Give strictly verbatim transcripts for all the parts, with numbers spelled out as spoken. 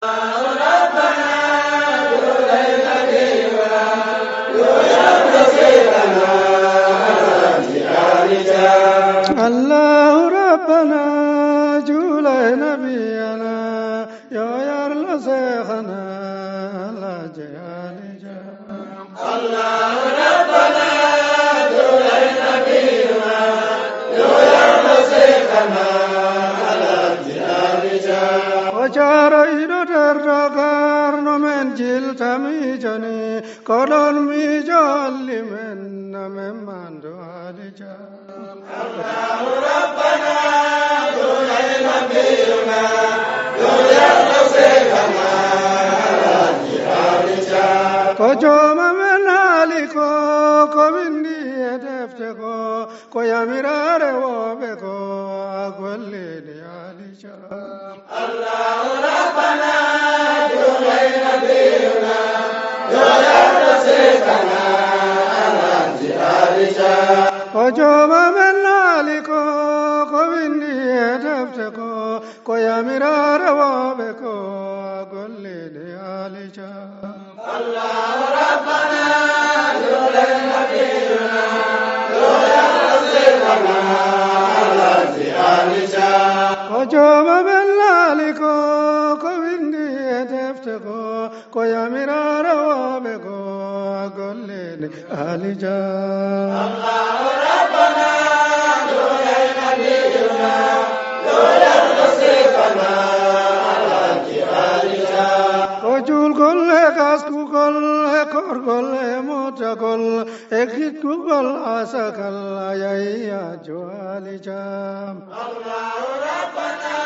Allahu Rabbana, juulay Nabiyana, yo yarlo Seexana Alhaji Ali Jam. Allahu Rabbana, juulay Nabiyana, yo yarlo Seexana Alhaji Ali Jam. O jaaroyɗo der Dakar no men jilta miijani, ko ɗon miijo halli men na men mandu Ali Jam. Allahu Rabbana, juulay Nabiyuna, yo yarlo Seexana Alhaji Ali Jam. Ko jooma men haali ko, ko windi e defte ko, ko yamiraare wooɓe ko, a gollini Ali Jam. Allahu Rabbana, juulay Nabiyuna, yo yarlo Seexana Alhaji Ali Jam. Ko jooma men haali ko, ko windi e defte ko, ko yamiraare wooɓe ko, a gollini Ali Jam. Allahu Rabbana, juulay Nabiyuna, yo yarlo Seexana Alhaji Ali Jam. Ko jooma men haali ko, ko windi e defte ko, ko yamiraare wooɓe ko, a gollini Ali Jam. Allahu Rabbana, juulay Nabiyuna, yo yarlo Seexana Alhaji Ali Jam. Ko juulgol e gaskugol e korgol e mottagol e gittugol asakal a yahi Hajju Ali Jam. Allahu Rabbana,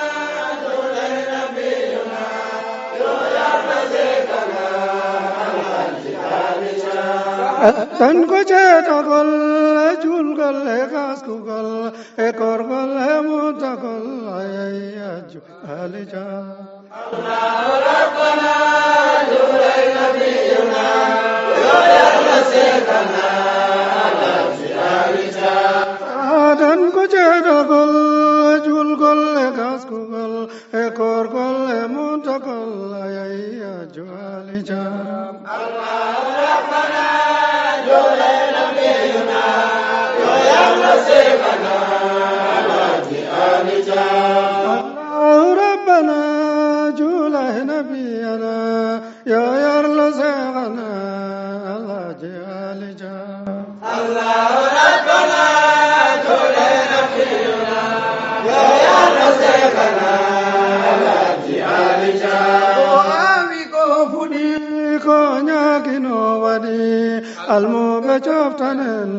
juulay Nabiyuna, yo yarlo Seexana Alhaji Ali Jam. Tan ko ceetagol e juulgol e gaskugol e korgol e mottagol a yahi Hajju Ali Jam. Allahu Rabbana, juulay Nabiyuna, yo yarlo Seexana Alhaji Ali Jam. Adan ko ceetagol e juulgol e gaskugol e korgol e mottagol a yahi Hajju Ali Jam. Allahu Rabbana, juulay Nabiyuna, yo yarlo Seexana Alhaji Ali Jam. Allahu Rabbana, juulay Nabiyana, yo yarlo Seexana Alhaji Ali Jam. Allahu Rabbana, juulay Nabiyuna, yo yarlo Seexana Alhaji Ali Jam. Ko awi ko fuɗi, ko ñaagino waɗi, almuɓe coftanen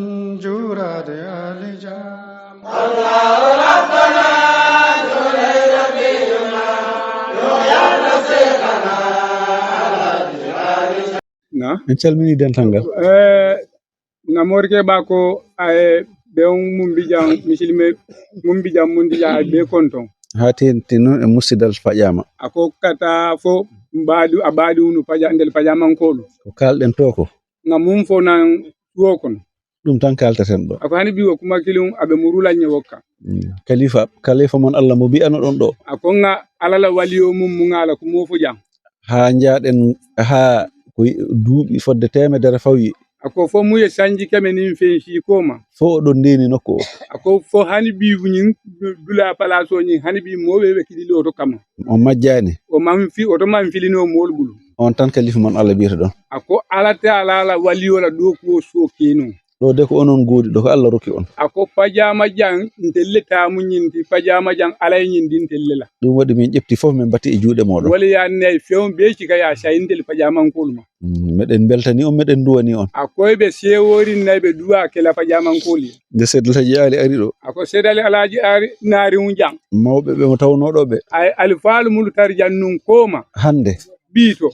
juuraade Ali Jam. Allahu Rabbana, juulay Nabiyuna, yo yarlo Seexana Alhaji Ali Jam. Na? En calmini dental ngal. Eh, na morke ba ko ay be on mun bijan misilme mun bijan mun dija ay be konton. Haa tenti noon e musidal paƴaama. Ako kata fo mbaadu a baadu nu paƴa ndel paƴaamankolu. Ko kaalɗen to ko. Nga mun fo nan tuwo kono. Ɗum tan kaaltaten ɗo. Ako hani biwo kuma kilin aɓe murula ñe wokka. Mm. Kalifa, kalifa mon Allah mo mbi'anoɗon ɗo. Ako nga alala waliyo mum mu ngala ko mofo jam. Haa njaaɗen, haa ko duuɓi fodde teemedere fawyi. Ako fo muye sanji keme nin fen si koma. Fo oɗon ndeeni nokku o. Ako fo hani biwu ñin dula palaso ñin hani bi mowe ɓe kiɗi loto kama. O majjaani. O man fi, oto man filino mool bulu. On tan kalifa mon Allah biyata ɗon. Ako ala te ala ala waliyola ɗo ko so keno. Ɗo de ko onon goodi ɗo ko Allah rokki on. Ako pajama jan ntelle tamu ñinti pajama jan alay ñindi ntelle la. Ɗum waɗi min ƴefti fof min mbatti e juuɗe moɗon. Wala ya ne few be ci kaya sa intel pajama ngol ma. Mm, meɗen beltani on, meɗen duwani on. Akoy ɓe seworin nay ɓe duwa kela pajama ngol. Nde Seydou Alhaji Ali ari ɗo. Ako Seydou Alhaji Ali naari un jan. Mawɓe ɓe mo tawnoɗo ɓe. Ay alfaalu mulu tar jan nun koma. Hande. Ɓiito.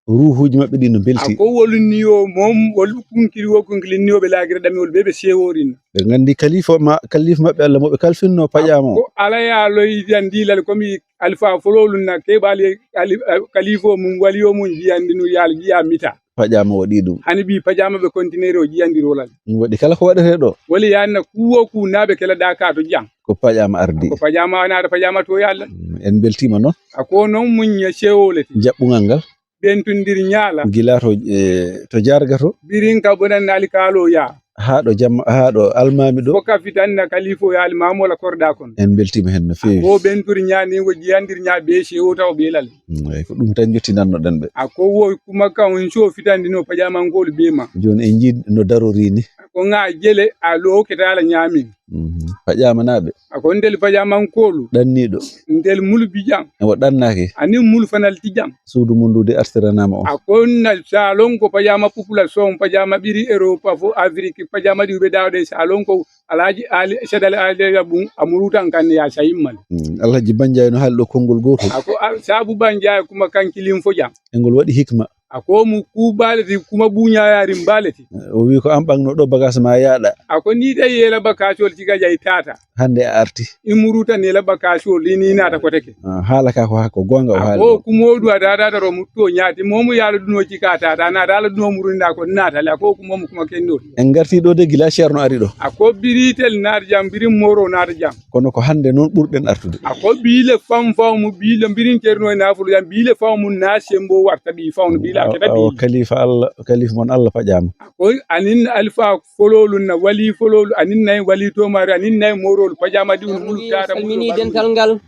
Ruuhuuji maɓɓe ɗi no mbelti. Ako wolu niyo mom, wolu kunkili wo kunkili niyo ɓe laagira ɗami wolu ɓe ɓe seworin. Ɓe nganndi kalifa ma, kalifa maɓɓe Allah mo ɓe kalfinno paƴaama o. Ko ala ya loy yan dilal komi alfa fololu na keɓali ali-, kalifa mum waliyo mum jiyandi no yal jiya mita. Paƴaama waɗi ɗum. Hani ɓii paƴaama ɓe kontineeri o ƴiyandirolal. Ɗum waɗi kala ko waɗetee ɗo. Woni yaanna kuwo ku naaɓe kelaɗaa ka to ƴan. Ko paƴaama ardi. Ko paƴaama naata paƴaama to yalla. Mm, en mbeltiima noon. A ko noon muñña sewolete. Jaɓɓungal ngal. Ɓentondir ñaala. Gila to, eh, to jarga to. Birin ka bonan naali kaalo ya. Haa ɗo jamma, haa ɗo almaami ɗo. Ko ka fitanna kalifo ya almaamu wala korɗa kon. En mbeltiima heen no feewi. A ko ɓentondir ñaani wo ƴiyandir ñaa be sewo taw be lal. Mm, eyi, ko ɗum tan njottinannoɗen ɓe. A ko wo kuma kan on so fitandino paƴaamankol be ma. Jooni en njii no darori ni. A ko ŋa jele a lo ketala ñaamin. Mhm. Paƴaamanaaɓe. A ko ndel paƴaamankoolu. Ɗanniiɗo. Ndel mulu bijan. Ewo ɗannaaki. Ani mulu fanal tijan. Suudu mum ndu de artiranaama on. A ko na salon ko paƴaama population, paƴaama ɓiri Europa fo Afrique, paƴaama ɗi ɓe dawɗe salon ko Alhaji Ali, Said Ali Ali Abun, a murutan kan ya sayimmal. Mm, Alhaji Banjaay no haali ɗo konngol gootol. A ko al-, sabu Banjaay kuma kan kilin fo jam. E ngol waɗi hikma. A ko mu ku baleti kuma buña yarin baleti. O wi ko an ɓangno ɗo bagage ma yaaɗa. A ko ni ɗa yela bakasol tiga jay tata. Hannde a arti. I muruta nela bakasol ni naata koteke. Ah, haala ka ko, ko goonga o haali. A ko ɗo. Kumo du a dada daro mutto ñaati momu yaala duno jika tata na dala duno murunda ko naata le a ko kumo mu kuma kenno. En ngarti ɗo de gila ceerno ari ɗo. A ko biritel naata jam, birin moro naata jam. Kono ko hannde noon ɓurɗen artude. A ko biile fam fam mu biile birin ceerno e naafulu jam, biile fam mu na sembo warta ɓi fam no biila keta ɓi. Awa kalifa Allah, kalifa mon Allah paƴaama. A ko anin alfa fololu na wali fololu, anin nay wali tomari, anin nay morolu paƴaama ɗi un mulu tata. Salmini dental ngal.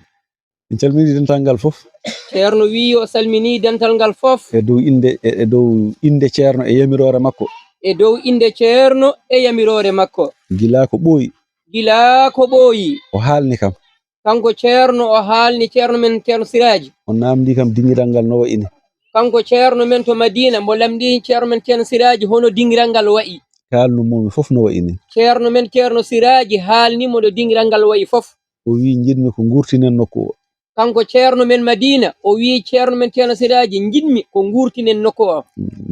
En calmini dental ngal fof. Ceerno wi o salmini dental ngal fof. E dow innde, e, e dow innde ceerno e yamiroore makko. E dow innde ceerno e yamiroore makko. Gila ko ɓooyi. Gila ko ɓooyi. O haalni kam. Kanko ceerno o haalni ceerno men ceerno Siraaji. O namdi kam dingiral ngal no wayi ni. Kanko ceerno men to Madina mo lamdi ceerno men ceerno Siraaji hono dingiral ngal wayi. Kaalnu momi fof no wayi ni. Ceerno men ceerno Siraaji haalni mo no dingiral ngal wayi fof. O wi njiɗmi ko ngurtinen nokku o. Kanko ceerno men Madina, o wi ceerno men ceerno Siraaji, njiɗmi ko ngurtinen nokku o.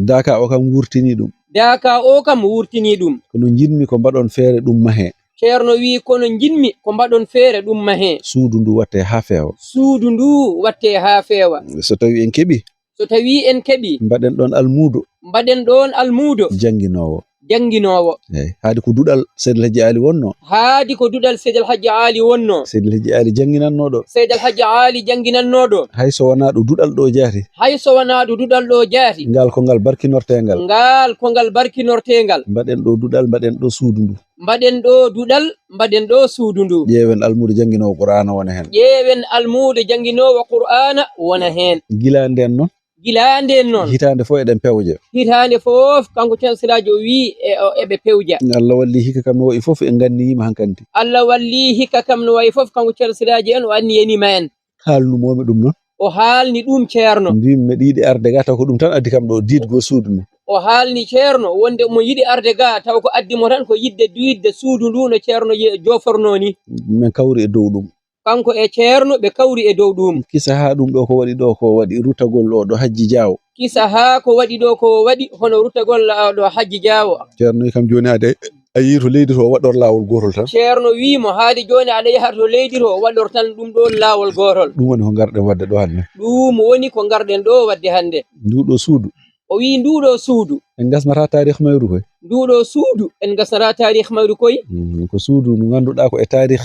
Daka o kam wurtini ɗum. Daka o kam wurtini ɗum. Kono njiɗmi ko mbaɗon feere ɗum mahee. Ceerno wi kono njiɗmi ko mbaɗon feere ɗum mahee. Suudu ndu watte haa feewa. Suudu ndu watte haa feewa. So tawi en keɓi. So tawi en keɓi. Mbaɗen ɗon almuudo. Mbaɗen ɗon almuudo. Jannginoowo. Jannginoowo. Eyi, haadi ko duɗal Seydi El Hadji Ali wonno. Haadi ko duɗal Seydi El Hadji Ali wonno. Seydi El Hadji Ali jannginanno ɗo. Seydi El Hadji Ali jannginanno ɗo. Hay so wonaa ɗo duɗal ɗo jaati. Hay so wonaa ɗo duɗal ɗo jaati. Ngal ko ngal barkinorteengal. Ngal ko ngal barkinorteengal. Mbaɗen ɗo duɗal, mbaɗen ɗo suudu ndu. Mbaɗen ɗo duɗal, mbaɗen ɗo suudu ndu. Ƴeewen almuudo jannginoowo Qur'aana wona heen. Ƴeewen almuudo jannginoowo Qur'aana wona heen. Gila ndeen noon. Gila ndeen noon. Hitaande fof eɗen pewja. Hitaande fof, kanko Ceerno Siraaji o wii e, o, eɓe pewja. Allah walli hikka kam no wayi fof en nganniyiima hankandi. Allah walli hikka kam no wayi fof, kanko Ceerno Siraaji en o anniyaniima en. Haalnu moomi ɗum noon. O haalni ɗum Ceerno. Mbimi meɗa yiɗi arde ga, taw ko ɗum tan addi kam ɗo, diidgo suudu ndu. O haalni Ceerno wonde omo yiɗi arde ga, taw ko addi mo tan ko yiɗde diidde suudu ndu no Ceerno ye-, jofornoo ni. Min kawri e dow ɗum. Kanko e Ceerno ɓe kawri e dow ɗum. Kisa haa ɗum ɗo ko waɗi ɗo ko waɗi rutagol ɗo, ɗo Hajji Jaawo. Kisa haa ko waɗi ɗo ko waɗi hono rutagol ɗo Hajji Jaawo. Ceerno wi kam jooni haade a yii to leydi to o waɗɗor laawol gootol tan. Ceerno wii mo haade jooni aɗa yaha to leydi to o waɗɗor tan ɗum ɗoon laawol gootol. Ɗum woni ko ngarɗen waɗde ɗo hannde. Ɗum woni ko ngarɗen ɗo waɗde hannde. Ndu ɗo suudu. O wii ndu ɗo suudu. En ngasnataa taarih mayru koy. Ndu ɗo suudu en ngasnataa taarih mayru koy. Mm, ko suudu ndu ngannduɗaa ko e taarih.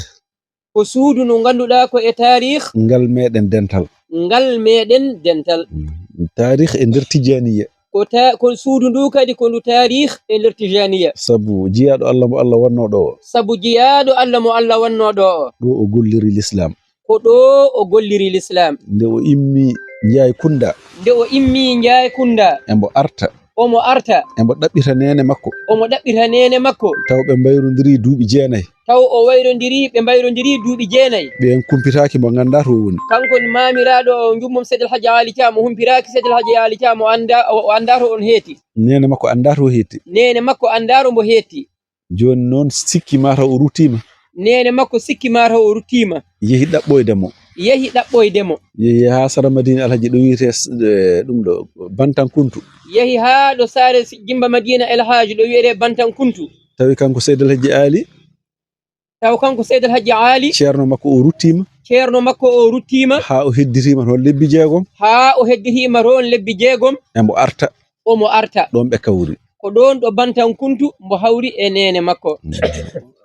Ko suudu ndu ngannduɗaa ko e taarih. Ngal meɗen dental. Ngal meɗen dental. Mm. Taarih e nder Tijaniya. Ko ta-, ko suudu ndu kadi ko ndu taarih e nder Tijaniya. Sabu jiyaaɗo Allah mo Allah wannoo ɗo o. Sabu jiyaaɗo Allah mo Allah wannoo ɗo o. Ɗo o golliri Lislaam. Ko ɗo o golliri Lislaam. Nde o immi Njaay Kunda. Nde o immi Njaay Kunda. Embo arta. Omo arta. Embo ɗaɓɓita neene makko. Omo ɗaɓɓita neene makko. Taw ɓe mbayrondirii duuɓi jeenayi. Taw o wayrondirii, ɓe mbayrondirii duuɓi jeenayi. Ɓeen kumpitaaki mo nganndaa to o woni. Kanko maamiraaɗo o njummum Seydi El Hadji Aali Caam, o humpiraaki Seydi El Hadji Aali Caam, o anndaa, o, o anndaa to on heeti. Neene makko anndaa to o hetti. Neene makko anndaa to mbo hetti. Jooni noon sikki maa taw o ruttiima. Neene makko sikki maa taw o ruttiima. Yehi ɗaɓɓoyde mo. Yehi ɗaɓɓoyde mo. Yehi haa sara Madina Alhaji ɗo wiyetee s-, e, ɗum ɗo, Bantankuntu. Yehi haa ɗo saare s-, Jimba Madina El Hadji ɗo wiyetee Bantankuntu. Tawi kanko Seydi Alhaji Aali. Taw kanko Seydi Alhaji Aali. Ceerno makko o ruttiima. Ceerno makko o ruttiima. Haa o hedditiima toon lebbi jeegom. Haa o hedditiima toon lebbi jeegom. Embo arta. omo arta. Ɗoon ɓe kawri. Ko ɗoon ɗo Bantankuntu mbo hawri e neene makko.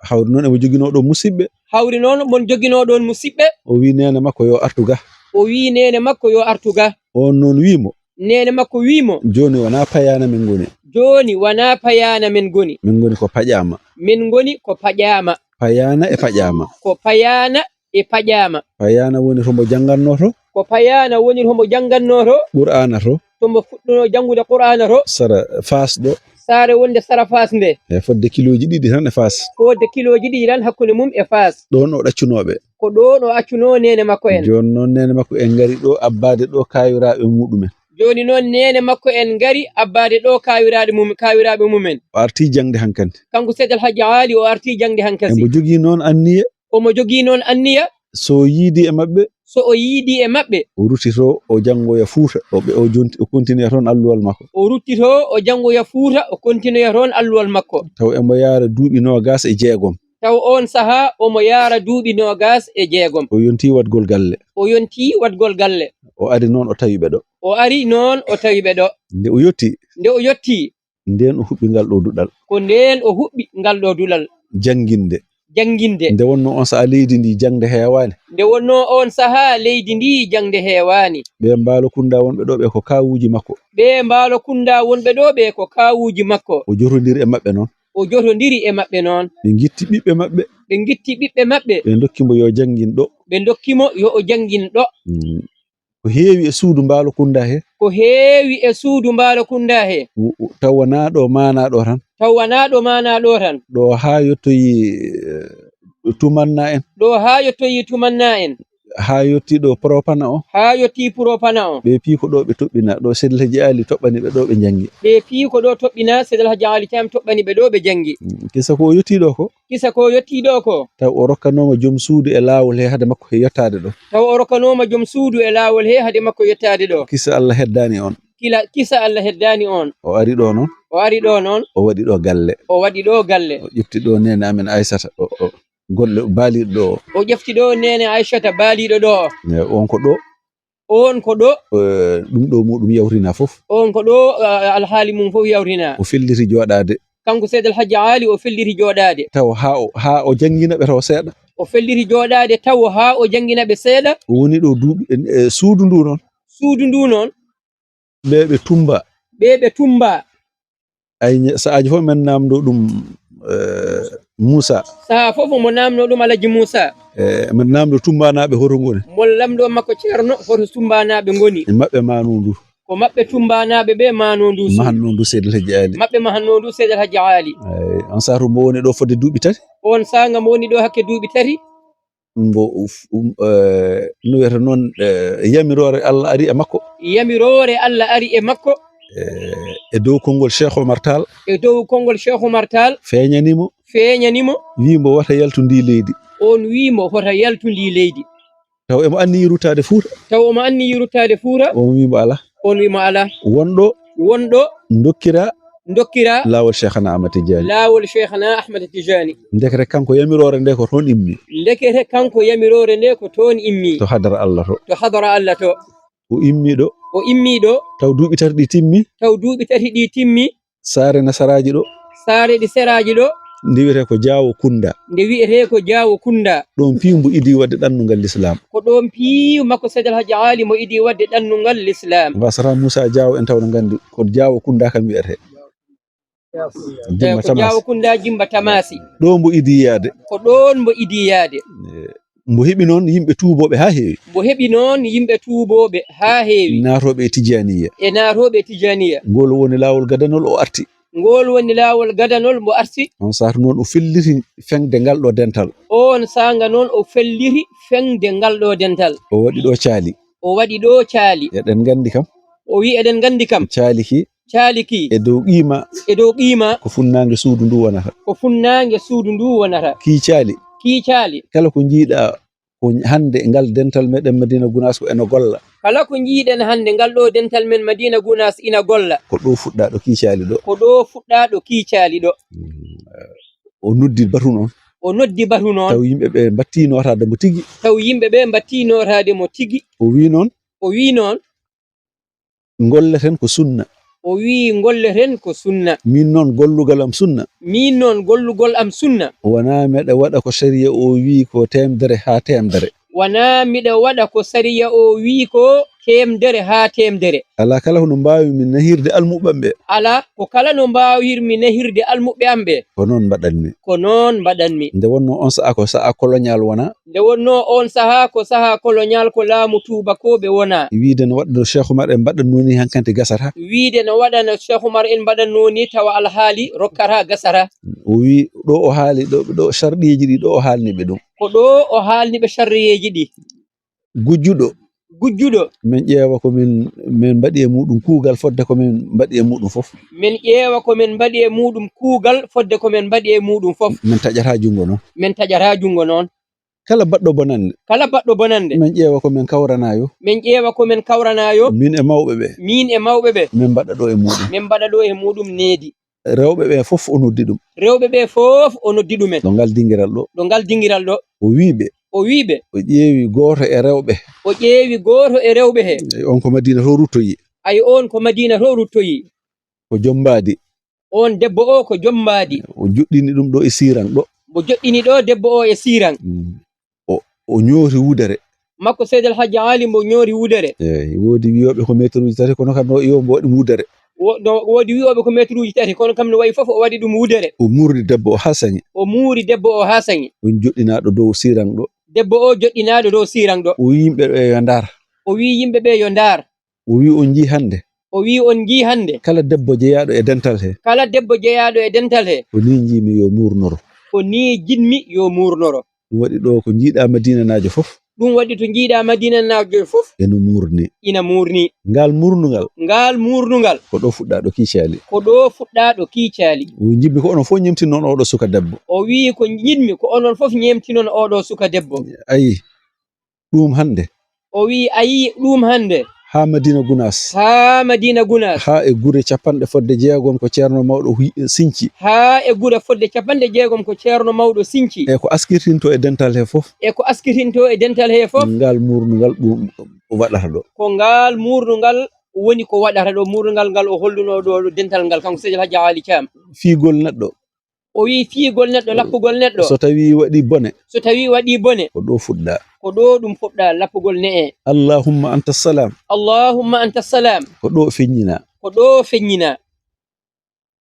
Hawri noon emo joginoo ɗoon musidɓe. Hawri noon mon joginoo ɗoon musidɓe. O wii neene makko yo artu ga. O wii neene makko yo artu ga. Oon noon wii mo. Neene makko wii mo. Jooni wonaa payaana min ngoni. Jooni wonaa payaana min ngoni. Min ngoni ko paƴaama. Min ngoni ko paƴaama. Payaana e paƴaama. Ko payaana e paƴaama. Payaana woni to mbo janngannoo to. Ko payaana woni to mbo janngannoo to. Qur'aana to. To mbo fuɗɗunoo janngude Qur'aana to. Sara Faas ɗo. Saare wonde sara Faas nde. E fodde kilooji ɗiɗi tan e Faas. Fodde kilooji ɗiɗi tan hakkunde mum e Faas. Ɗoon o ɗaccunoo ɓe. Ko ɗoon o accunoo neene makko en. Jooni noon neene makko en ngari ɗo abbaade ɗo kaawiraaɓe muɗumen. Jooni noon neene makko en ngari abbaade ɗo kaawiraaɗe mum, kaawiraaɓe mumen. O artii jaŋde hankadi. Kanko Seydi El Hadji Aali o artii jaŋde hankadi. Emo jogii noon anniya. Omo jogii noon anniya. So o yiidii e maɓɓe. So o yiidii e maɓɓe. O rutitoo, o janngoya Fuuta, o ɓe-, o jonti, o continue toon alluwal makko. O rutitoo, o janngoya Fuuta, o continue toon alluwal makko. Taw emo yaara duuɓi noogaas e jeegom. Taw oon sahaa omo yaara duuɓi noogaas e jeegom. O yontii waɗgol galle. O yontii waɗgol galle. O ari noon, o tawi ɓe ɗo. O ari noon, o tawi ɓe ɗo. Nde o yottii. Nde o yottii. Ndeen o huɓɓi ngal ɗo duɗal. Ko ndeen o huɓɓi ngal ɗo duɗal. Jannginde. Jannginde. Nde wonnoo oon sahaa leydi ndi jaŋde heewaani. Nde wonnoo oon sahaa leydi ndi jaŋde heewaani. Ɓe Mbaalo Kunndaa wonɓe ɗo ɓe ko kaawuuji makko. Ɓe Mbaalo Kunndaa wonɓe ɗo ɓe ko kaawuuji makko. O jotondiri e maɓɓe noon. O jotondiri e maɓɓe noon. Ɓe ngitti ɓiɓɓe maɓɓe. Ɓe ngitti ɓiɓɓe maɓɓe. Ɓe ndokki mbo yo janngin ɗo. Ɓe ndokki mo yo o janngin ɗo. Mm. Ko heewi e suudu Mbaalo Kunndaa he. Ko heewi e suudu Mbaalo Kunndaa he. W-, w-, taw wonaa ɗo maanaa ɗo tan. Taw wonaa ɗo maanaa ɗo tan. Ɗo haa yottoyi, eh, Tumanna en. Ɗo haa yottoyi Tumanna en. Haa yottii ɗo Propana o. Haa yottii Propana o. Ɓe piyi ko ɗo ɓe toɓɓina, ɗo Seydi El Hadji Aali toɓɓani ɓe, ɗo ɓe njanngi. Ɓe piyi ko ɗo toɓɓina, Seydi El Hadji Aali Caam toɓɓani ɓe, ɗo ɓe njanngi. Mm, kisa ko o yottii ɗo ko. Kisa ko yottii ɗo ko. Taw o rokkanooma joom suudu e laawol he hade makko he yottaade ɗo. Taw o rokkanooma joom suudu e laawol he hade makko yottaade ɗo. Kisa Allah heddaani on. Kila, kisa Allah heddaani on. O ari ɗo noon. O ari ɗo noon. O waɗi ɗo galle. O waɗi ɗo galle. O ƴefti ɗo neene amen Aysata. O, o, golle baaliiɗo ɗo o. O ƴefti ɗo neene Aysata baaliiɗo ɗo o. E, on ko ɗo. On ko ɗo. E, ɗum ɗo muɗum yawtina fof. On ko ɗo, a, alhaali mum fof yawtina. O felliti jooɗaade. Kanko Seydi El Hadji Aali o felliti jooɗaade. Taw haa o, haa o janngina ɓe taw seeɗa. O felliti jooɗaade taw haa o janngina ɓe seeɗa. O woni ɗo duuɓi, e, e, suudu ndu noon. Suudu ndu noon. Ɓe ɓe Tummba. Ɓe ɓe Tummba. Ay, ñe-, sahaaji fof men naamndo ɗum, eh, Muusa. Sahaa fof mo naamndo ɗum Alhaji Muusa. Eh, men naamndo Tummbanaaɓe hoto ngoni. Mo lamndo makko Ceerno hoto Tummbanaaɓe ngoni. E maɓɓe maanoo ndu. Ko maɓɓe Tummbanaaɓe ɓe maanoo ndu suudu. Mahannoo ndu Seydi El Hadji Aali. Maɓɓe mahannoo ndu Seydi El Hadji Aali. Eey, on saatu mbo woni ɗo fodde duuɓi tati. On saanga mo woni ɗo hakke duuɓi tati. Mbo uf-, um, eh, no wiyata noon, eh, yamiroore Allah ari e makko. Yamiroore Allah ari e makko. Eh, e dow konngol Cheikh Oumar Tall. E dow konngol Cheikh Oumar Tall. Feeñani mo. Feeñani mo. Wii mbo wota yaltu ndi leydi. On wii mbo wota yaltu ndi leydi. Taw emo anniyi ruttaade Fuuta. Taw omo anniyi ruttaade Fuuta. On wii mbo alaa. On wii mo alaa. Wonɗo. Wonɗo. Dokkira. Dokkira. Laawol Cheikhana Ahmad Tidiane. Laawol Cheikhana Ahmad Tidiane. Ndekete kanko yamiroore nde ko toon immi. Ndekete kanko yamiroore nde ko toon immi. To hadara Allah to. To hadara Allah to. O immi ɗo. O immi ɗo. Taw duuɓi tati ɗi timmi. Taw duuɓi tati ɗi timmi. Saare Nasaraaji ɗo. Saare ɗi Seraaji ɗo. Nde wiyetee ko Jaawo Kunndaa. Nde wiyetee ko Jaawo Kunndaa. Ɗoon piiw mbo idii waɗde ɗannungal Lislaam. Ko ɗoon piiw makko Seydi El Hadji Aali mo idii waɗde ɗannungal Lislaam. Wasata Muusa Jaawo en taw no nganndi ko Jaawo Kunndaa kam wiyetee. Eey, Jimba ko Tamaasi. Jaawo Kunndaa Jimba Tamaasi. Ɗo mbo idii yaade. Ko ɗoon mbo idii yaade. Eey. Mbo heɓi noon yimɓe tuubooɓe haa heewi. Mbo heɓi noon yimɓe tuubooɓe haa heewi. Naatooɓe e Tijaaniya. E naatooɓe e Tijaaniya. Ngol woni laawol gadanol o arti. Ngol woni laawol gadanol mbo arti. On saatu noon o felliti feŋde ngal ɗo dental. Oon saanga noon o felliti feŋde ngal ɗo dental. O waɗi ɗo caali. O waɗi ɗo caali. Eɗen nganndi kam. O wii eɗen nganndi kam. Caali ki. Caali ki. E dow qiima. E dow qiima. Ko funnaange suudu ndu wonata. Ko funnaange suudu ndu wonata. Kii caali. Kii caali. Kala ko njiiɗaa ko hannde ngal dental meɗen Madina Gunaas ko eno golla. Kala ko njiiɗen hannde ngal ɗo dental men Madina Gunaas ina golla. Ko ɗo fuɗɗaa ɗo kii caali ɗo. Ko ɗo fuɗɗaa ɗo kii caali ɗo. Mm, o noddi batu noon. O noddi batu noon. Taw yimɓe ɓe mbattii nootaade mo tigi. Taw yimɓe ɓe mbattii nootaade mo tigi. O wii noon. O wii noon. Ngolleten ko sunna. O wiyi, "Ngolleten ko sunna." Min noon, gollugal am sunna. Min noon, gollugol am sunna. Wonaa miɗa waɗa ko sariya o wiyi ko teemedere haa teemedere. Wonaa miɗa waɗa ko sariya o wiyi ko teemedere haa teemedere. Alaa kala hono mbaawmi nehirde almuɓɓe am ɓe. Alaa ko kala no mbaawirmi nehirde almuɓɓe am ɓe. Ko noon mbaɗanmi. Ko noon mbaɗanmi. Nde wonnoo on sahaa ko sahaa colonial wonaa. Nde wonnoo on sahaa ko sahaa colonial ko laamu tuubakooɓe wonaa. Wiide no waɗa no Cheikh Oumar en mbaɗatnoo ni hankkadi gasata. Wiide no waɗa no Cheikh Oumar en mbaɗatnoo ni tawa alhaali rokkata gasata. O wiyi ɗo o haali ɗo, ɗo sarɗiiji ɗi ɗo o haalni ɓe ɗum. Ko ɗo o haalni ɓe sarɗiiji ɗi. Gujjuɗo. Gujjuɗo. Min ƴeewa ko min, min mbaɗi e muɗum kuugal fodde ko min mbaɗi e muɗum fof. Min ƴeewa ko min mbaɗi e muɗum kuugal fodde ko min mbaɗi e muɗum fof. Min taƴata junngo noon. Min taƴata junngo noon. Kala baɗɗo bonannde. Kala baɗɗo bonannde. Min ƴeewa ko min kawranaayo. Min ƴeewa ko min kawranaayo. Min e mawɓe ɓe. Min e mawɓe ɓe. Min mbaɗa ɗo e muɗum. Min mbaɗa ɗo e muɗum needi. Rewɓe ɓe fof o noddi ɗum. Rewɓe ɓe fof o noddi ɗumen. Ɗo ngal dingiral ɗo. Ɗo ngal dingiral ɗo. O wiyi ɓe. O wiyi ɓe. O ƴeewi gooto e rewɓe. O ƴeewi gooto e rewɓe he. Eyi, on ko Madina to ruttoyi. Ay, on ko Madina to ruttoyi. Ko joom mbaadi. On debbo o ko joom mbaadi. O joɗɗini ɗum ɗo e siran ɗo. Mbo joɗɗini ɗo debbo o e siran. Mm. O, o ñooti wudere. Makko Seydi El Hadji Ali mbo ñooti wudere. Eyi, woodi wiyooɓe ko meeteruuji tati, kono kam no yo mbo waɗi wudere. Wo-, no, woodi wiyooɓe ko meeteruuji tati, kono kam no wayi fof o waɗi ɗum wudere. O muuri debbo o haa saŋi. O muuri debbo o haa saŋi. On joɗɗinaaɗo dow siran ɗo. Debbo o joɗɗinaaɗo dow siran ɗo. O wiyi yimɓe ɓe yo ndaar. O wiyi yimɓe ɓe yo ndaar. O wiyi on njii hannde. O wiyi on njii hannde. Kala debbo jeyaaɗo e dental he. Kala debbo jeyaaɗo e dental he. Ko ni njiimi yo muurnoro. Ko ni jiɗmi yo muurnoro. Ɗum waɗi ɗo ko njiiɗa Madinanaajo fof. Ɗum waɗi to njiiɗa Madinanaajo fof. Eno muurni. Ina muurni. Ngal muurnungal. Ngal muurnungal. Ko ɗo fuɗɗa ɗo kiicaali. Ko ɗo fuɗɗa ɗo kiicaali. O wiyi, njiɗmi ko onon fof ñemtinon oɗo suka debbo. O wiyi, ko njiɗmi ko onon fof ñemtinon oɗo suka debbo. Ayi, ɗum hannde. O wiyi, a yii ɗum hannde. Haa Madina Gunaas. Haa Madina Gunaas. Haa e gure capanɗe fodde jeegom ko Ceerno Mawɗo wi-, sinci. Haa e gure fodde capanɗe jeegom ko Ceerno Mawɗo sinci. E ko askirtinto e dental he fof. E ko askirtinto e dental he fof. Ngal muurnungal ɗum waɗata ɗo. Ko ngal muurnungal woni ko waɗata ɗo. Muurnungal ngal o holluno ɗo, ɗo dental ngal, kanko Seydi El Hadji Ali Thiam. Fiigol neɗɗo. O wiyi fiigol neɗɗo, lappugol neɗɗo. So tawi waɗi bone. So tawi waɗi bone. Ko ɗo fuɗɗa. Ko ɗo ɗum fuɗɗa, lappugol ne'e. Allahumma anta salam. Allahumma anta salam. Ko ɗo feññina. Ko ɗo feññina.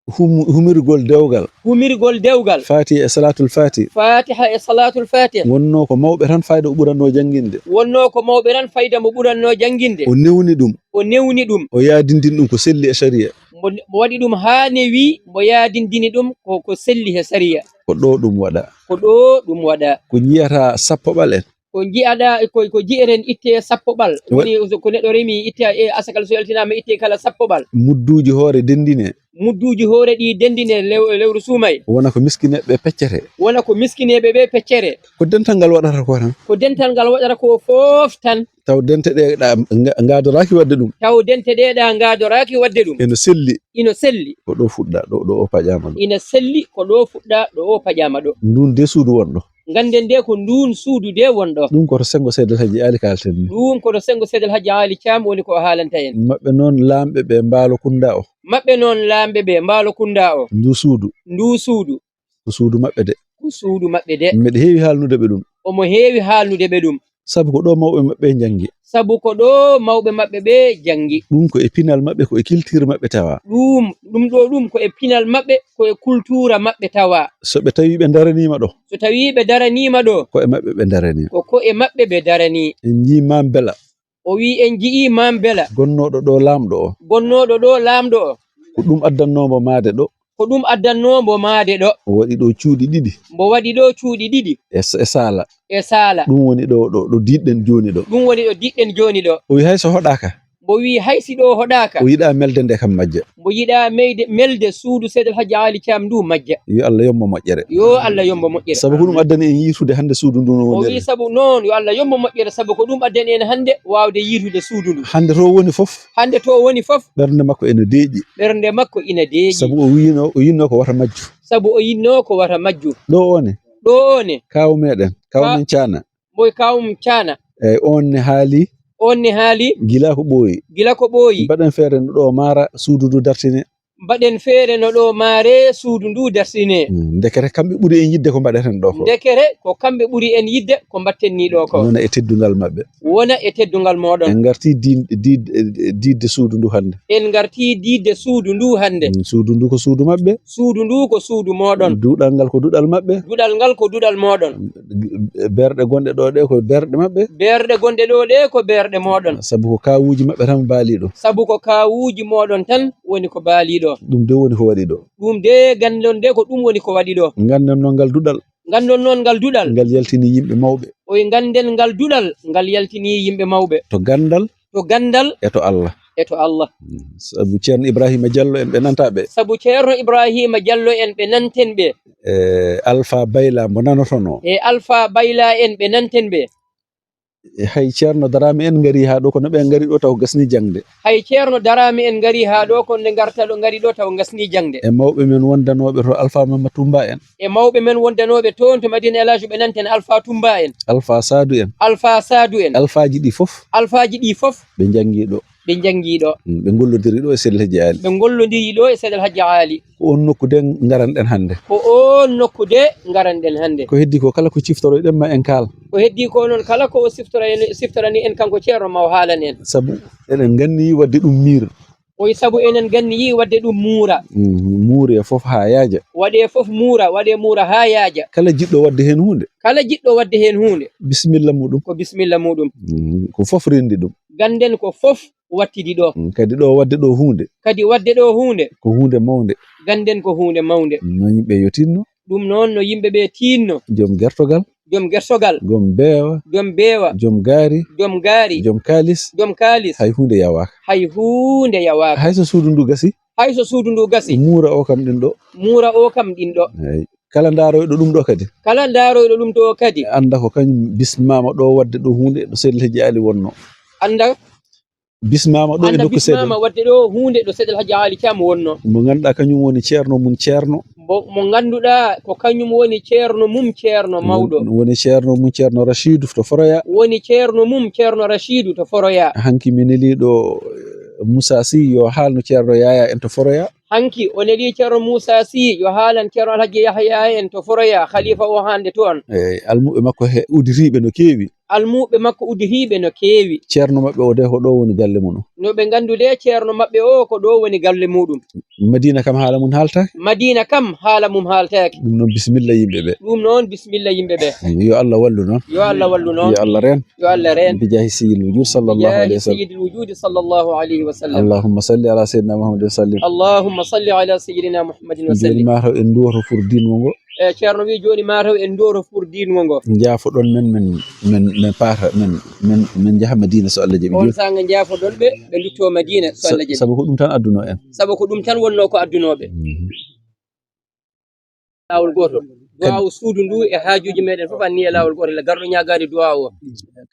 Hum-, humirgol dewgal. Humirgol dewgal. Fatiha e Salatul Fatiha. Fatiha e Salatul Fatiha. Wonno ko mawɓe tan fayda o ɓuranno jannginde. Wonno ko mawɓe tan fayda mo ɓuranno jannginde. O newni ɗum. O newni ɗum. O yaadindini ɗum ko selli e sariya. Mbo, mbo waɗi ɗum haa newi, mbo yaadindini ɗum ko, ko selli he sariya. Ko ɗo ɗum waɗa. Ko ɗo ɗum waɗa. Ko njiyata sappoɓal en. Ko njiyaɗa, ko, ko ji'eten itte sappoɓal. Wa- Woni ko neɗɗo remi itte e asakal so yaltinaama itte kala sappoɓal. Mudduuji hoore denndine. Mudduuji hoore ɗi denndine lew-, lewru suumay. Wona ko miskineeɓe peccete. Wona ko miskineeɓe ɓe peccere. Ko dental ngal waɗata ko tan. Ko dental ngal waɗata ko fof tan. Taw dente ɗe ɗa nga-, ngaadoraaki waɗde ɗum. Taw dente ɗe ɗa ngaadoraaki waɗde ɗum. Eno selli. Ino selli. Ko ɗo fuɗɗa, ɗo, ɗo o paƴaama ɗo. Ina selli, ko ɗo fuɗɗa, ɗo o paƴaama ɗo. Ndun de suudu wonɗo. Ngannden de ko ndun suudu de wonɗo. Ɗum ko to senngo Seydi El Hadji Ali kaalten ni. Ɗum ko to senngo Seydi El Hadji Ali Thiam woni ko o haalanta en. Maɓɓe noon laamɓe ɓe Mbaalo Kunda o. Maɓɓe noon laamɓe ɓe Mbaalo Kunda o. Ndu suudu. Ndu suudu. Ko suudu maɓɓe de. Ko suudu maɓɓe de. Mbeɗa heewi haalnude ɓe ɗum. Omo heewi haalnude ɓe ɗum. Sabu ko ɗo mawɓe maɓɓe njanngi. Sabu ko ɗo mawɓe maɓɓe ɓe njanngi. Ɗum ko e pinal maɓɓe, ko e culture maɓɓe tawa. Ɗum, ɗum ɗo ɗum ko e pinal maɓɓe, ko e kultura maɓɓe tawa. So ɓe tawi ɓe daraniima ɗo. So tawi ɓe daraniima ɗo. Ko e maɓɓe ɓe darani. Ko, ko e maɓɓe ɓe darani. En njii Maam Bela. O wiyi en njiyii Maam Bela. Gonnooɗo ɗo laamɗo o. Gonnooɗo ɗo laamɗo o. Ko ɗum addannoo mbo maade ɗo. Ko ɗum addannoo mbo maade ɗo. O waɗi ɗo cuuɗi ɗiɗi. Mbo waɗi ɗo cuuɗi ɗiɗi. E s-, e saala. E saala. Ɗum woni ɗo, ɗo, ɗo diɗɗen jooni ɗo. Ɗum woni ɗo diɗɗen jooni ɗo. O wiyi hay so hoɗaaka. Mbo wiyi hay si ɗo hoɗaaka. O yiɗa melde nde kam majja. Mbo yiɗa meyde, melde suudu Seydi El Hadji Ali Thiam ndu majja. Yo Allah yombo moƴƴere. Yo Allah yombo moƴƴere. Sabu ko ɗum addani en yiitude hannde suudu ndu no woniri. O wiyi sabu noon, yo Allah yombo moƴƴere, sabu ko ɗum addani en hannde waawde yiitude suudu ndu. Hannde to woni fof. Hannde to woni fof. Ɓernde makko ene deeƴi. Ɓernde makko ina deeƴi. Sabu o wiino, o yinno ko wata majju. Sabu o yinno ko wata majju. Ɗo o ne. Ɗo o ne. Kaaw meɗen, kaaw Ka-, men Caana. Mboy kaaw mum Caana. Eyi, on ne haali. On ne haali. Gila ko ɓooyi. Gila ko ɓooyi. Mbaɗen feere no ɗo maara suudu ndu dartine. Mbaɗen feere no ɗo maare suudu ndu dartine. Mm, ndekete kamɓe ɓuri en yiɗde ko mbaɗeten ɗo ko. Ndekete ko kamɓe ɓuri en yiɗde ko mbaɗten ni ɗo ko. Wona e teddungal maɓɓe. Wona e teddungal mooɗon. En ngarti diid-, diid-, diidde suudu ndu hannde. En ngarti diidde suudu ndu hannde. Mm, suudu ndu ko suudu maɓɓe. Suudu ndu ko suudu mooɗon. Duɗal ngal ko duɗal maɓɓe. Duɗal ngal ko duɗal mooɗon. Berɗe gonɗe ɗo ɗe ko berɗe maɓɓe. Berɗe gonɗe ɗo ɗe ko berɗe mooɗon. Sabu ko kaawuuji maɓɓe tan baali ɗo. Sabu ko kaawuuji mooɗon tan woni ko baali ɗo. Ɗum de woni ko waɗi ɗo. Ɗum de ganndon de ko ɗum woni ko waɗi ɗo. Ngannden noon ngal duɗal. Nganndon noon ngal duɗal. Ngal yaltini yimɓe mawɓe. Oy ngannden ngal duɗal, ngal yaltini yimɓe mawɓe. To ganndal. To ganndal. E to Allah. E to Allah. Mm. Sabu Ceerno Ibrahima Diallo en ɓe nanta ɓe. Sabu Ceerno Ibrahima Diallo en ɓe nanten ɓe. E Alpha Bayla mbo nanotono. E Alpha Bayla en ɓe nanten ɓe. E hay Ceerno Daraame en ngari haa ɗo, kono ɓe ngari ɗo taw gasni jaŋde. Hay Ceerno Daraame en ngari haa ɗo, kono nde ngarta ɗo ngari ɗo taw gasni jaŋde. E mawɓe men wondanooɓe to Alpha Mamma Tumba en. E mawɓe men wondanooɓe toon to Madina El Hadj ɓe nanten Alpha Tumba en. Alpha Saadu en. Alpha Saadu en. Alphaaji ɗi fof. Alphaaji ɗi fof. Ɓe njanngi ɗo. Ɓe njanngi ɗo. Mm, ɓe ngollondiri ɗo e Seydi El Hadji Aali. Ɓe ngollondiri ɗo e Seydi El Hadji Aali. Ko oon nokku de ngaranɗen hannde. Ko oon nokku de ngaranɗen hannde. Ko heddi ko kala ko ciftoroyɗen ma en kaal. Ko heddi ko noon kala ko o siftora-, siftorani en kanko Ceerno ma o haalan en. Sabu eɗen nganni waɗde ɗum miir. Oy sabu enen nganni yii waɗde ɗum muura. Mm, muure fof haa yaaja. Waɗe fof muura, waɗe muura haa yaaja. Kala jiɗɗo waɗde heen huunde. Kala jiɗɗo waɗde heen huunde. Bisimilla muɗum. Ko bisimilla muɗum. Mm, ko fof renndi ɗum. Gannden ko fof wattidi ɗo. Mm, kadi ɗo waɗde ɗo huunde. Kadi waɗde ɗo huunde. Ko huunde mawnde. Gannden ko huunde mawnde. No yimɓe yo tinno. Ɗum noon no yimɓe ɓe tinno. Joom gertogal. Joom gertogal. Joom beewa. Joom beewa. Joom gaari. Joom gaari. Joom kaalis. Joom kaalis. Hay huunde yawaaka. Hay huunde yawaaka. Hay so suudu ndu gasi. Hay so suudu ndu gasi. Muura o kam ɗin ɗo. Muura o kam ɗin ɗo. Eey. Kala ndaarooyɗo ɗum ɗo kadi. Kala ndaarooyɗo ɗum ɗo kadi. Annda ko kañum bismaama ɗo waɗde ɗo huunde ɗo Seydi El Hadji Aali wonno. Annda. Bismaama ɗo e Annda nokku seeɗa. Bismaama waɗde ɗo huunde ɗo Seydi El Hadji Aali Caam wonno. Mo ngannduɗaa kañum woni ceerno mum ceerno. Mo, mo ngannduɗaa ko kañum woni ceerno mum ceerno mawɗo. Woni ceerno mum ceerno Rachidu to Foroya. Woni ceerno mum ceerno Rachidu to Foroya. Hanki mi neliiɗo, eh, Moussa Sy yo haalno ceerno Yaya en to Foroya. Hanki o nelii ceerno Moussa Sy yo haalan ceerno Alhaji Yahya en to Foroya, khalifa o hannde toon. Eey, almuɓɓe makko he udditiiɓe no keewi. Almuɓɓe makko udditiiɓe no keewi. Ceerno maɓɓe o de ko ɗo woni galle mum. No ɓe nganndu de ceerno maɓɓe o ko ɗo woni galle muɗum. Madina kam haala mum haaltaaki. Madina kam haala mum haaltaaki. Ɗum noon bisimilla yimɓe ɓe. Ɗum noon bisimilla yimɓe ɓe. Yo Allah wallu noon. Yo Allah wallu noon. Yo Allah reen. Yo Allah reen. Bi jaahi Sayyidil Wujud sallallahu alayhi wa sallam. Bi jaahi Sayyidil Wujud sallallahu alayhi wa sallam. Allahumma salli ala Sayyidina Muhammadin wa sallim. Allahumma salli ala Sayyidina Muhammadin wa sallim. Jooni mataw en nduwoto pour diinwo ngo. E ceerno wi jooni mataw en nduwoto pour diinwo ngo. Njaafoɗon men, men, men, men paata, men, men, men njaha Madina so Allah jaɓi. On saanga njaafoɗon ɓe, ɓe ndutto Madina so Allah jaɓi. Sabu ko ɗum tan adduno en. Sabu ko ɗum tan wonno ko addunoɓe. Mhm. Laawol gootol. Duwaawu suudu ndu e haajuuji meɗen fof anni e laawol gootol. Garɗo ñaagaade duwaawu o.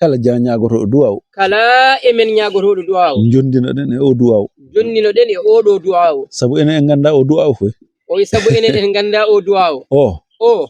Kala ja-, ñaagotooɗo duwaawu. Kala e men ñaagotooɗo duwaawu. Jondinoɗen e o duwaawu. Jondinoɗen e o ɗo duwaawu. Sabu enen en ngannda o duwaawu fof. O wi sabu enen en ngannda o duwaawu. O. O.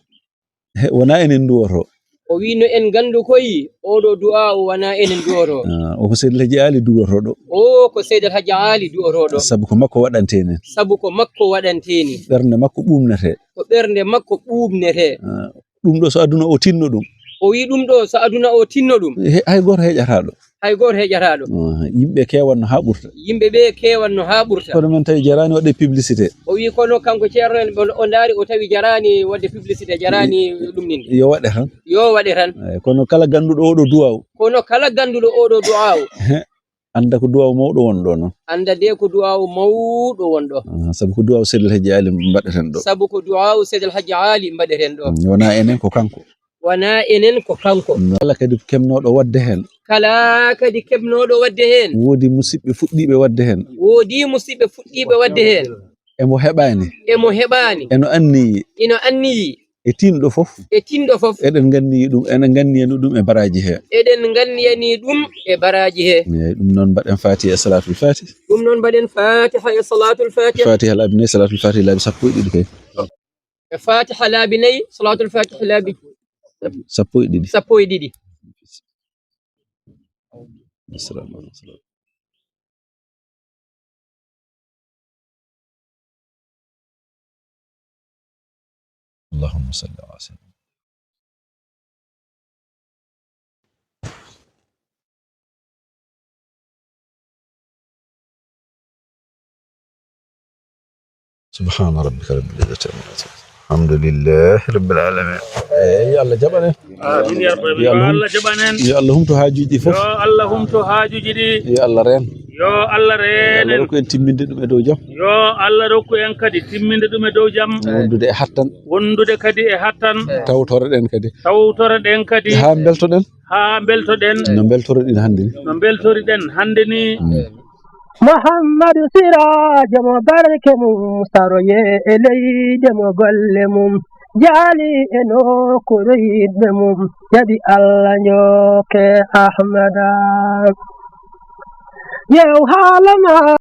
He, wonaa enen nduwoto. O wi no en nganndu koyi o ɗo duwaawu wonaa enen nduwoto. Ah, o ko Seydi El Hadji Aali duwotooɗo. O ko Seydi El Hadji Aali duwotooɗo. Sabu ko makko waɗante enen. Sabu ko makko waɗante ni. Ɓernde makko ɓuuɓnete. Ko ɓernde makko ɓuuɓnete. Ah, ɗum ɗo so aduna o tinno ɗum. O wi ɗum ɗo so aduna o tinno ɗum. He-, hay gooto heƴataa ɗo. Hay gooto heƴataa ɗo. Ah, yimɓe kewanno haa ɓurta. Yimɓe ɓe kewanno haa ɓurta. Kono men tawi jaraani waɗde publicité. O wi kono kanko ceerno en o, o ndaari o tawi jaraani waɗde publicité, jaraani ɗum nin. Yo waɗe tan. Yo waɗe tan. Eey, kono kala gannduɗo oɗo duwaaw. Kono kala gannduɗo oɗo duwaaw. He, annda ko duwaaw mawɗo won ɗo noon. Annda de ko duwaaw mawɗo won ɗo. Ah, sabu ko duwaaw Seydi El Hadji Aali mbaɗeten ɗo. Sabu ko duwaaw Seydi El Hadji Aali mbaɗeten ɗo. Mm, wonaa enen ko kanko. Wonaa enen ko kanko. Kala kadi keɓnooɗo waɗde heen. Kala kadi keɓnooɗo waɗde heen. Woodi musidɓe fuɗɗiiɓe waɗde heen. Woodi musidɓe fuɗɗiiɓe waɗde heen. Emo heɓaani. Emo heɓaani. Eno anniyi. Ino anniyi. E tinɗo fof. E tinɗo fof. Eɗen nganniyi ɗum, eɗen nganniyani ɗum e baraaji he. Eɗen nganniyani ɗum e baraaji he. Eey, ɗum noon mbaɗen Fatiha e Salatul Fatih. Ɗum noon mbaɗen Fatiha e Salatul Fatih. Fatiha laabi nayi, Salatul Fatih laabi sappo e ɗiɗi kay. E Fatiha laabi nayi, Salatul Fatih laabi sappo e ɗiɗi. Sappo e ɗiɗi. Assalamu alaikum. Allahumma salli ala sayyidina. Subhana rabbika rabbil izzati amma yasifun. Alhamdulillahi rabbil alamin. Eyi, yo Allah jaɓan en. Amin ya rabbal alamin. Yo Allah humtu haajuuji ɗi fof. Yo Allah humtu haajuuji ɗi. Yo Allah reen. Yo Allah reen en. Yo Allah rokku en timminde ɗum e dow jam. Yo Allah rokku en kadi timminde ɗum e dow jam. Wondude e hattan. Wondude kadi e hattan. Tawtoreɗen kadi. Tawtoreɗen kadi. Haa mbeltoɗen. Haa mbeltoɗen. No mbeltoreɗen hannde ni. No mbeltoriɗen hannde ni. Mm. Muhammadu Siraajo mo barke mum, saroye e leyde mo golle mum, jaali e nokkuure yiɗɓe mum, jaɓi Allah njooke Ahmada. Yew haala ma